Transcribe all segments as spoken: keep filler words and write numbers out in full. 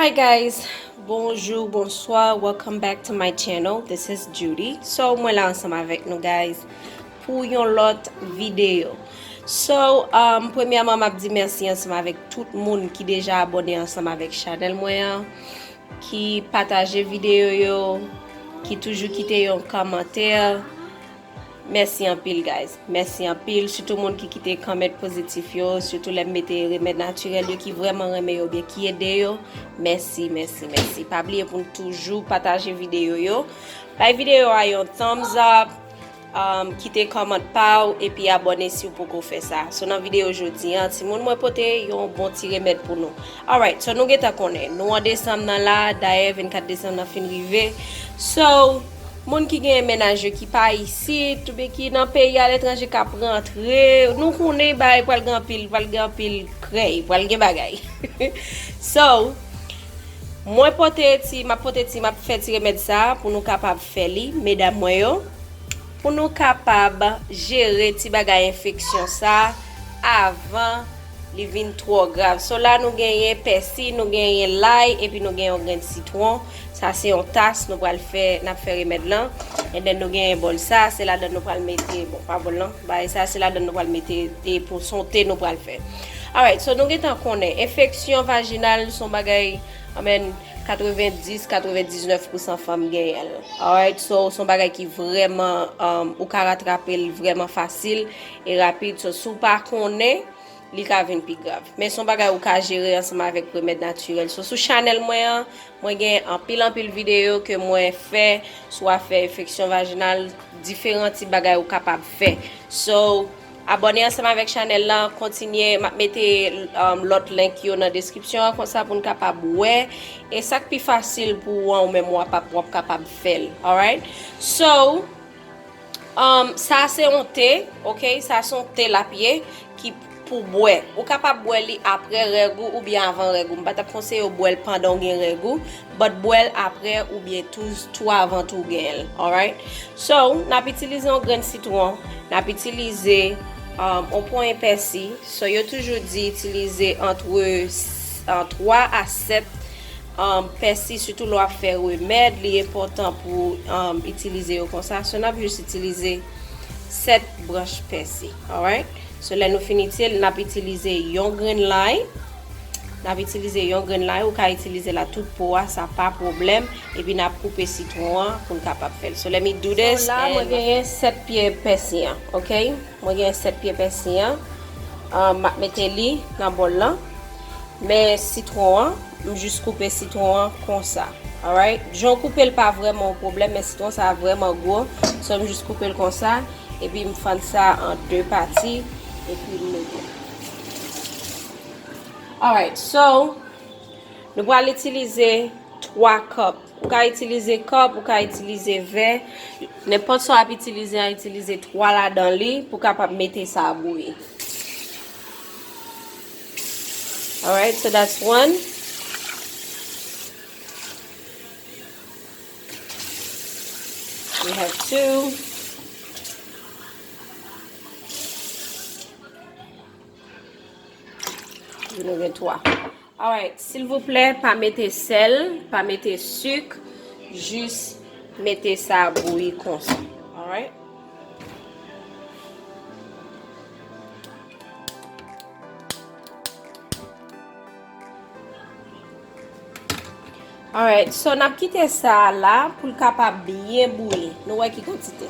Hi guys, bonjou, bonswa, welcome back to my channel. This is Judy. So, mwen la ansanm avèk nou guys pou yon lòt videyo. So, um, premyèman m ap di mèsi ansanm avèk tout moun ki deja abòne ansanm avèk chanèl mwen an, ki pataje videyo yo, ki toujou kite yon kòmantè. Mèsi anpil guys. Mèsi anpil. Sitou moun ki kite kòmantè pozitif yo, sitou lè m mete remèd natirèl yo ki vrèman renmen yo oubyen ki ede yo. Mèsi, mèsi, mèsi. Pa bliye pou n toujou pataje videyo yo. Bay videyo a yon thumbs up, um, kite kòmantè pa w epi abòne si w poko fè sa. So nan videyo jodi an, timoun mwen pote yon bon ti remèd pou nou. Alright, so nou gentan konnen. Nou an desanm nan la, dayè vennkat desanm nan fin rive. So, moun ki gen mennaj yo ki pa isit, oubyen ki nan peyi aletranje k ap rantre, nou konnen bagay pral gen anpil, pral gen anpil krèy, pral gen bagay. So, mwen pote ti, m ap pote ti, m ap fè ti remèd sa pou nou kapab fè li, medam mwen yo, pou nou kapab jere ti bagay enfeksyon sa avan li vin twò grav. So la nou genyen pèsi, nou genyen lay, epi nou gen yon grenn sitwon. Sa se yon tas nou pral fè, n ap fè remèd lan. And then nou genyen bòl sa, se ladan nou pral mete, bon, pa bòl lan, bagay sa, se ladan nou pral mete, e pou se yon te nou pral fè. Alright, so nou gentan konnen, enfeksyon vajinal se yon bagay, anmèn, katrevendis, katrevendiznèf pousan fanm genyen l. Alright, so se yon bagay ki vrèman, um, ou ka ratrape l vrèman fasil e rapid. So si w pa konnen, li ka vin pi grav. Men se yon bagay ou ka jere ansanm avèk remèd natirèl. So sou chanèl mwen an, mwen gen anpil, anpil videyo ke mwen fè sou afè enfeksyon vajinal, diferan tip bagay ou kapab fè. So, abòne ansanm avèk chanèl lan, kontinye, m ap mete, um, lòt link yo nan deskripsyon an, konsa pou n kapab wè. E sa k pi fasil pou ou an, ou menm w ap, w ap kapab fè l. Alright? So, Um, sa se yon te, ok? Sa se yon te l ap ye ki pou bwè. Ou kapab bwè li apre règ ou oubyen avan règ ou. M pa t ap konseye w bwè l pandan w gen règ ou, but bwè l apre oubyen tou, tou avan tou w gen l, alright? So, n ap itilize yon grenn sitwon, n ap itilize, um, yon ponyen pèsi. So, yo toujou di itilize antre, uh, twa a sèt um, pèsi, sitou lè w ap fè remèd, li enpòtan pou, um, itilize yo konsa. So, n ap jis itilize sèt branch pèsi, alright? So, lè nou fin itil, n ap itilize yon grenn lay. N ap itilize yon grenn lay, ou ka itilize la tout po a, sa pa pwoblèm. Epi n ap koupe sitwon an pou n kapab fè l. So, let me do this. So, la, mwen genyen sèt pye pèsi an, ok? Mwen genyen sèt pye pèsi an. Um, m ap mete li nan bòl lan. Men sitwon an, m jis koupe sitwon an konsa. Alright? Jan w koupe l pa vrèman yon pwoblèm, men sitwon sa a vrèman gwo. So, m jis koupe l konsa, epi m fann sa an de pati, epi m mete. Alright, so, nou pral itilize twa kòp. Ou ka itilize kòp, ou ka itilize vè. Nenpòt sa w ap itilize an, itilize twa ladan li pou w kapab mete sa a bouyi. Alright, so that's one. We have two. Nou gen twa. Alright, silvouplè, pa mete sèl, pa mete sik, jis mete sa bouyi konsa. Alright? Alright, so n ap kite sa a la pou l kapab byen bouyi. Nou wè ki kantite.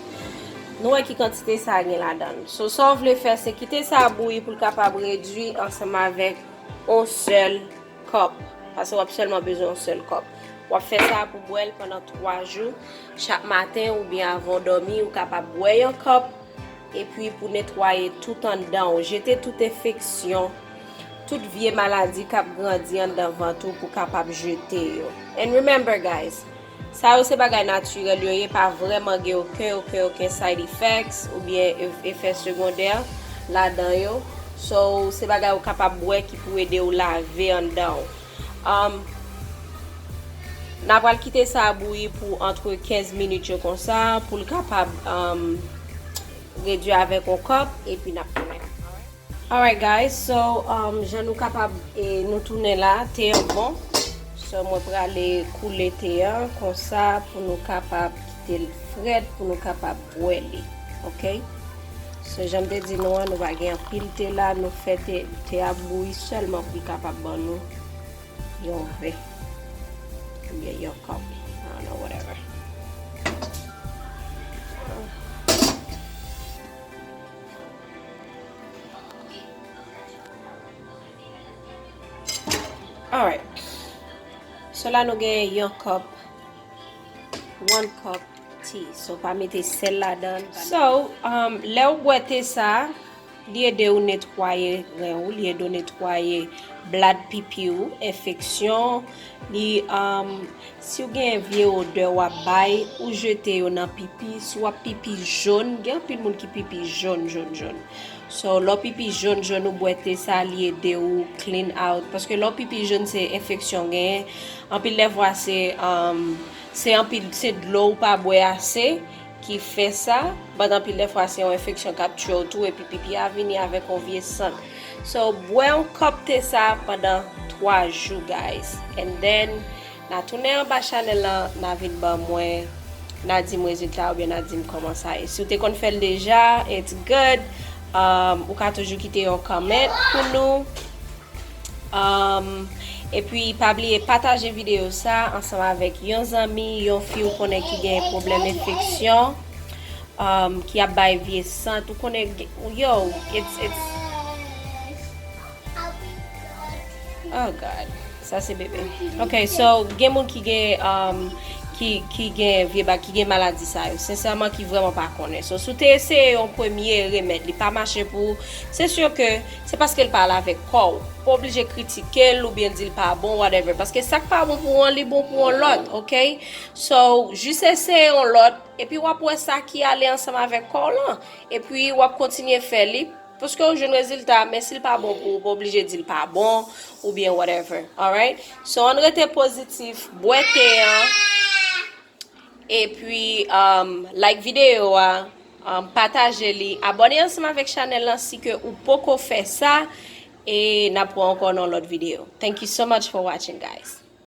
Nou wè ki kantite sa a gen ladan l. So, sa w vle fè, se kite sa a bouyi pou l kapab redui ansanm avèk yon sèl kòp. Paske w ap sèlman bezwen yon sèl kòp. W ap fè sa pou bwè l pandan twa jou. Chak maten oubyen avan w dòmi, ou kapab bwè yon kòp. Epi pou netwaye tout anndan w, jete tout enfeksyon, tout vye maladi k ap grandi anndan vant ou pou kapab jete yo. And remember, guys, sa yo se bagay natirèl yo ye, pa vrèman gen okenn, okenn, okenn side effects oubyen e-, efè segondè ladan yo. So, se bagay ou kapab bwè ki pou ede w lave anndan w. Um, n a pral kite sa bouyi pou antre kenz minit yo konsa, pou l kapab, um, redui avèk yon kòp, epi n ap tounen. Alright, guys, so, um, jan nou kapab, e, nou tounen la, te an bon. So, mwen prale koule te an konsa pou nou kapab kite l frèt, pou nou kapab bwè li. Ok? So, jan m te di nou an, nou pa gen anpil te la, nou fè te, te a bouyi sèlman pou l kapab ban nou yon vè. Oubyen yon kòp. I don't know, whatever. Alright. So la nou gen yon kòp, one cup tea. So pa mete sèl ladan. So, um, lè w bwè te sa, li ede w netwaye ren w, li ede w netwaye blad pipi w, enfeksyon, li, um, si w gen vye odè w ap bay, ou jete yo nan pipi, si w ap pipi jòn, gen anpil moun ki pipi jòn, jòn, jòn. So, lè w pipi jòn, jòn ou bwè te sa, li ede w clean out. Paske lè w pipi jòn, se enfeksyon genyen. Anpil dè fwa, se, um, se anpil, se dlo ou pa bwè ase ki fè sa. But anpil dè fwa, se yon enfeksyon k ap tchwe w tou, epi pipi a vini avèk yon vye sant. So, bwè yon kòp te sa pandan twa jou, guys. And then, n a tounen anba chanèl lan, n a vin ban mwen, n a di m rezilta oubyen n a di m kòman sa ye. Si w te konn fè l deja, it's good. Um, ou ka toujou kite yon comment pou nou. Um, epi, pa bliye pataje videyo sa ansanm avèk yon zanmi, yon fi ou konnen ki gen pwoblèm enfeksyon, um, ki ap bay vye sant. Ou konnen, yo, it's, it's, oh God. Sa se bebe. Ok, so, gen moun ki gen, um, ki, ki gen vye ba, ki gen maladi sa yo. Sensèman, ki vrèman pa konnen. So, si w te eseye yon premye remèd, li pa mache pou ou, se si ke se paske l pa al avèk kò w. Pa oblije kritike l oubyen di l pa bon, whatever. Paske sa k pa bon pou w an, li bon pou yon lòt, ok? So, jis eseye yon lòt, epi w ap wè sa ki ale ansanm avèk kò w lan. Epi w ap kontinye fè li. Paske w jwenn rezilta, men si l pa bon pou ou, pa oblije di l pa bon, oubyen whatever, alright? So, ann rete pozitif, bwè te an, epi, um, like videyo a, um, pataje li, abòne ansanm avèk chanèl lan si ke ou poko fè sa, e n ap wè ankò nan lòt videyo. Thank you so much for watching, guys.